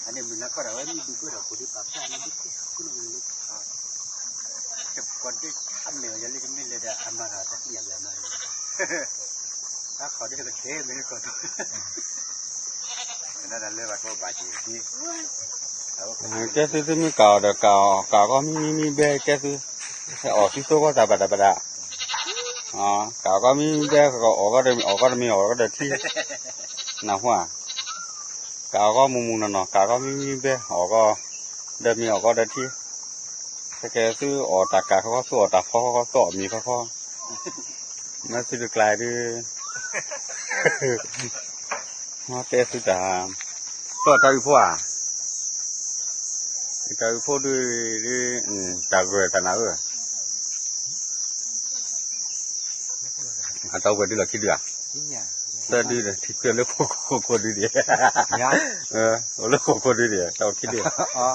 Ane mina kora wai mi dugo da kudi papa na dugo kuno mi. Te kode amne ya le mi le da amara ta ya ya na. Ta kode ko te mi ko. Na da le ba ko ba ji ni. ແກ້ຄື ຄືມີກາວ ດຽວກາວ ກາວກໍມີ ມີ ມີແບ ແກ້ຄື ອອກທີ່ໂຕກໍຕາບາດຕາບາດ ອໍ ກາວກໍມີ ມີແບ ກໍອອກກໍໄດ້ ອອກກໍໄດ້ມີ ອອກກໍໄດ້ທີ່ ນະຫົວ ກາວກໍມຸງໆ ນະ ກາວກໍມີ ມີແບ ອອກກໍໄດ້ມີ ອອກກໍໄດ້ທີ່ ແຕ່ແກ່ຊື້ອອກຕາກາ ເຂົາກໍຊື້ອອກຕາພໍ ເຂົາກໍຊື້ອອກມີ ເຂົາກໍ ມາຊື້ໄກລະ ມາແຕ່ຊື້ຕາ ກໍຕາອີ່ພໍ່ອາ ຕາອີ່ພໍ່ດື ອືມ ຕາເກີດຕາໜາເອີຍ ອາ ຕາເກີດດືລະຄິດເດືອ ຕາດືທີ່ເກີດເລີຍໂຄໂຄດືດີ ເອີ ເລີຍໂຄໂຄດືດີ ຕາຄິດເດືອ ອໍ.